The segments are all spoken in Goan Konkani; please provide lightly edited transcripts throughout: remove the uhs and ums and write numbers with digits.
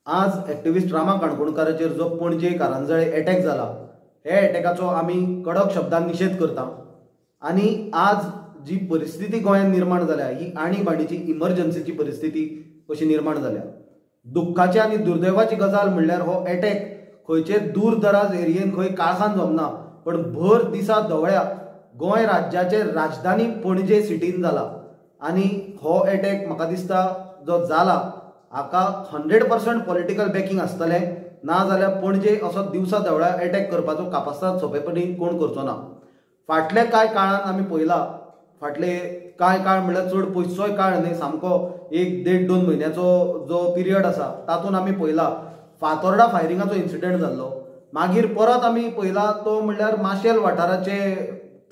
आज एक्टिविस्ट रामा काणकोणकाराचेर जो पणजे कारंजळे अटॅक जाला, हे अटॅकाचो आमी कडक शब्दान निशेध करता। आनी आज जी परिस्थिती गोंयांत निर्माण जाल्या ही आणीबाणीची इमर्जन्सीची परिस्थिती अशी निर्माण जाल्या। दुख्खाची आनी दुर्दैवाची गजाल म्हणल्यार हो अटॅक खंयचे दूर दराज एरियेन खंय काळखान जमना, पण भर दिसा धवळ्या गोंय राज्याचे राजधानी पणजे सिटीन जाला। आनी हो अटॅक म्हाका दिसता जो जाला हाका 100% पॉलिटिकल बॅकिंग आसतलें, ना जाल्यार पणजे असो दिवसा धवळ्या अटॅक करपाचो कापास्ताद सोंपेपणी कोण करचो ना। फाटल्या कांय काळान आमी पळयला, फाटले कांय काळ म्हणल्यार चड पयसोय काळ न्ही, सामको 1-1.5-2 म्हयन्याचो जो पिरियड आसा तातूंत आमी पळयला फातोर्डा फायरिंगाचो इन्सिडंट जाल्लो। मागीर परत आमी पळयला तो म्हणल्यार माशेल वाठाराचे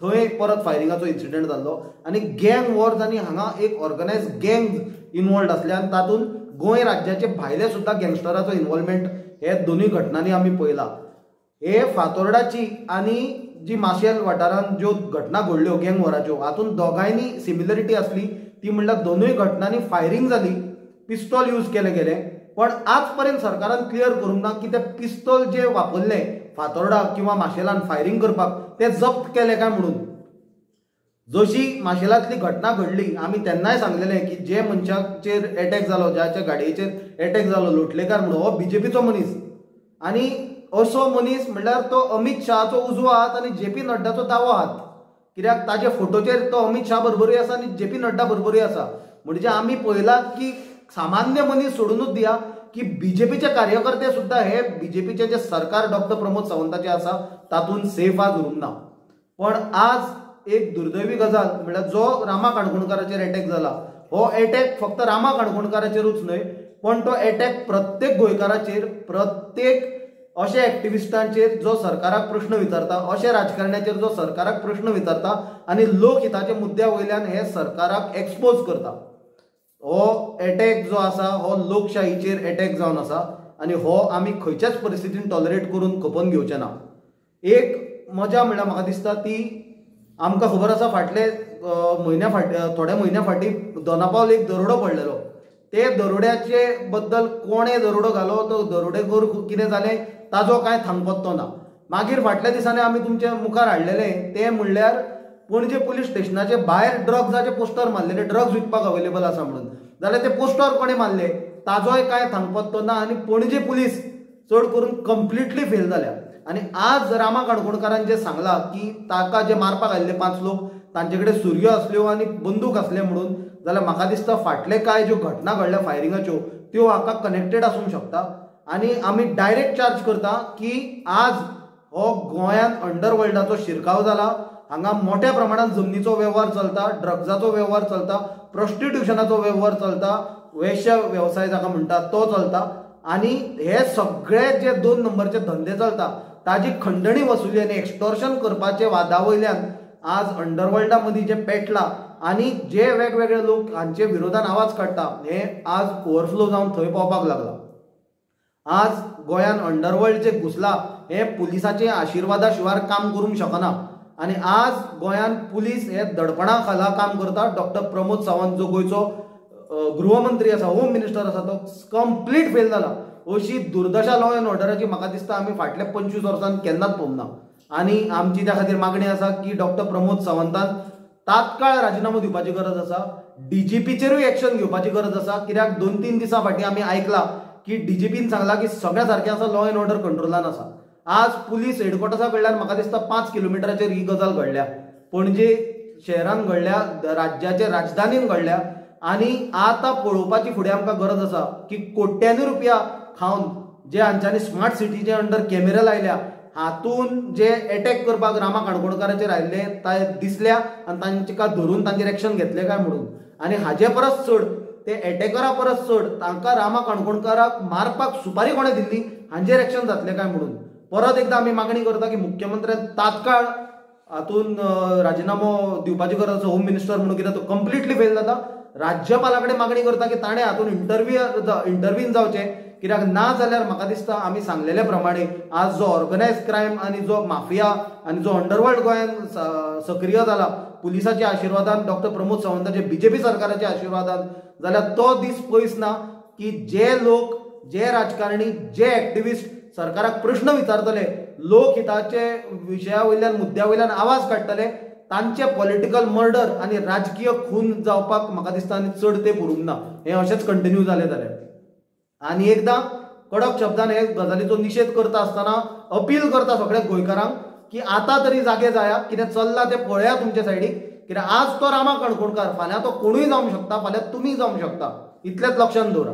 थंय परत फायरिंगाचो इन्सिडंट जाल्लो। आनी गँग वॉर्स आनी हांगा एक ऑर्गनायज गँग इनवॉल्ड आसले आनी तातूंत गोंय राज्याचे भायले सुद्दां गँगस्टराचो इनवॉल्वमेंट हे दोनूय घटनांनी आमी पळयला। हे फातोर्डाची आनी जी माशेल वाठारांत ज्यो घटना घडल्यो गँग वॉराच्यो हातूंत दोगांयनी सिमिलरिटी आसली, ती म्हणल्यार दोनूय घटनांनी फायरिंग जाली, पिस्तॉल यूज केले गेले। पण आज पर्यंत सरकारान क्लियर करूंक ना की ते पिस्तॉल जे वापरले फातोर्डा किंवा माशेलान फायरिंग करपाक ते जप्त केले काय म्हणून। जशी माशेलांतली घटना घडली आमी तेन्नाय सांगलेले की जे मनशाचेर एटॅक जालो, ज्याच्या गाडयेचेर एटॅक जालो लोटलेकार म्हणून, हो बीजेपीचो मनीस आनी असो मनीस म्हणल्यार तो अमित शहाचो उजवो हात आनी जे पी नड्डाचो दावो हात, कित्याक ताजे फोटोचेर तो अमित शाह बरोबरूय आसा आनी जे पी नड्डा बरोबरूय आसा। म्हणजे आमी पळयला की सामान्य मनीस सोडूनच दिया की बीजेपीचे कार्यकर्ते सुद्दां हे बीजेपीचे जे सरकार डॉक्टर प्रमोद सावंताचे आसा तातूंत सेफ आज उरूंक ना। पण आज एक दुर्दैवी गजाल म्हणल्यार जो रामा काणकोणकाराचेर एटॅक जाला हो एटॅक फक्त रामा काणकोणकाराचेरूच न्हय, पण तो एटॅक प्रत्येक गोंयकाराचेर, प्रत्येक अशे एक्टिविस्टांचेर जो सरकाराक प्रश्न विचारता, अशे राजकारण्याचेर जो सरकाराक प्रश्न विचारता आनी लोकहिताच्या मुद्द्या वयल्यान हे सरकाराक एक्सपोज करता। हो एटॅक जो आसा हो लोकशाहीचेर एटॅक जावन आसा आनी हो आमी खंयच्याच परिस्थितीन टॉलरेट करून खपोवन घेवचे ना। एक मजा म्हणल्यार म्हाका दिसता ती आमकां खबर आसा फाटले म्हयन्या फाट थोड्या म्हयन्या फाटीं दोनापावल एक दरोडो पडलेलो, ते दरोड्याचे बद्दल कोणें दरोडो घालो, तो दरोडेखोर कितें जालें ताजो कांय थांगपत्तो ना। मागीर फाटल्या दिसांनी आमी तुमच्या मुखार हाडलेले ते म्हणल्यार पणजे पुलीस स्टेशनाचे भायर ड्रग्साचे पोस्टर मारलेले, ड्रग्स विकपाक अवेलेबल आसा म्हणून, जाल्यार ते पोस्टर कोणें मारले ताजोय कांय थांगपत्तो ना आनी पणजे पुलीस चड करून कंप्लिटली फेल जाल्या। आनी आज रामा काणकोणकारान जे सांगलां की ताका जे मारपाक आयिल्ले 5 लोक तांचे कडेन सुरयो आसल्यो आनी बंदूक आसले म्हणून, जाल्यार म्हाका दिसता फाटले कांय ज्यो घटना घडल्या फायरिंगाच्यो त्यो हाका कनेक्टेड आसूंक शकता। आनी आमी डायरेक्ट चार्ज करता की आज हो गोंयांत अंडरवर्ल्डाचो शिरकाव जाला, हांगा मोठ्या प्रमाणात जमनीचो वेव्हार चलता, ड्रग्साचो वेव्हार चलता, प्रोस्टिट्युशनाचो वेव्हार चलता, वेश्या वेवसाय जाका म्हणटा तो चलता आनी हे सगळे जे 2 नंबरचे धंदे चलता ताजी खंडणी वसुली आनी एक्स्टॉर्शन करपाचे वादा वयल्यान आज अंडरवर्ल्डा मदीं जे पेटला आनी जे वेगवेगळे लोक हांचे विरोधान आवाज काडटा हे आज ओवरफ्लो जावन थंय पावपाक लागला। आज गोंयान अंडरवर्ल्ड जे घुसला हे पुलिसाचे आशिर्वादा शिवार काम करूंक शकना आनी आज गोंयान पुलीस हे दडपणा खाला काम करता। डॉक्टर प्रमोद सावंत जो गोंयचो गृहमंत्री आसा, होम मिनिस्टर आसा, तो कंप्लीट फेल जाला। अशी दुर्दशा लॉ एंड ऑर्डराची म्हाका दिसता आमी फाटल्या 25 वर्सांत केन्नाच पळोवंक ना आनी आमची त्या खातीर मागणी आसा की डॉक्टर प्रमोद सावंतान तात्काळ राजिनामो दिवपाची गरज आसा, डीजीपीचेरूय एक्शन घेवपाची गरज आसा। कित्याक 2-3 दिसां फाटीं आमी आयकलां की डीजीपीन सांगलां की सगळ्या सारकें आसा, लॉ एंड ऑर्डर कंट्रोलान आसा। आज पुलीस हेडक्वॉर्टर्सा कडल्यान म्हाका दिसता 5 किलोमिटराचेर ही गजाल घडल्या, पणजे शहरान घडल्या, राज्याचे राजधानीन घडल्या आनी आतां पळोवपाची फुडें आमकां गरज आसा की कोट्यांनी रुपया खावन जे हांच्यांनी स्मार्ट सिटीचे अंडर कॅमेरा लायल्या हातून जे एटॅक करपाक रामा काणकोणकाराचेर आयिल्ले ते दिसल्या आनी तांकां धरून तांचेर एक्शन घेतले काय म्हणून। आनी हाजे परस चड ते एटॅकरा परस चड तांकां रामा काणकोणकाराक मारपाक सुपारी कोणें दिल्ली हांचेर एक्शन जातलें काय म्हणून परत एकदा आमी मागणी करता की मुख्यमंत्र्यान तात्काळ हातून राजिनामो दिवपाची गरज आसा। होम मिनिस्टर म्हणून कित्याक तो कंप्लिटली फेल जाता। राज्यपाला कडेन मागणी करता की ताणें हातून इंटरव्हीन जावचें, कित्याक ना जाल्यार म्हाका दिसता आमी सांगलेले प्रमाणे आज जो ऑर्गनायज क्रायम आनी जो माफिया आनी जो अंडरवर्ल्ड गोंयांत सक्रिय जाला पुलिसाच्या आशिर्वादान, डॉक्टर प्रमोद सावंताचे बीजेपी सरकाराच्या आशिर्वादान, जाल्यार तो दीस पयस ना की जे लोक जे राजकारणी, जे एक्टिविस्ट सरकाराक प्रश्न विचारतले, लोकहिताचे विशया वयल्यान, मुद्द्या वयल्यान आवाज काडटले, तांचे पॉलिटिकल मर्डर आनी राजकीय खून जावपाक म्हाका दिसता आनी चड तेंप उरूंक ना. हें अशेंच कंटिन्यू जालें जाल्यार. आनी एकदां कडक शब्दान हे गजालीचो निशेध करता आसतना अपील करता सगळ्या गोंयकारांक की आतां तरी जागे जाया, कितें चल्लां तें पळया तुमच्या सायडीक. कित्याक आज तो रामा काणकोणकार, फाल्यां तो कोणूय जावंक शकता, फाल्यां तुमी जावंक शकता, इतलेंच लक्षांत दवरा.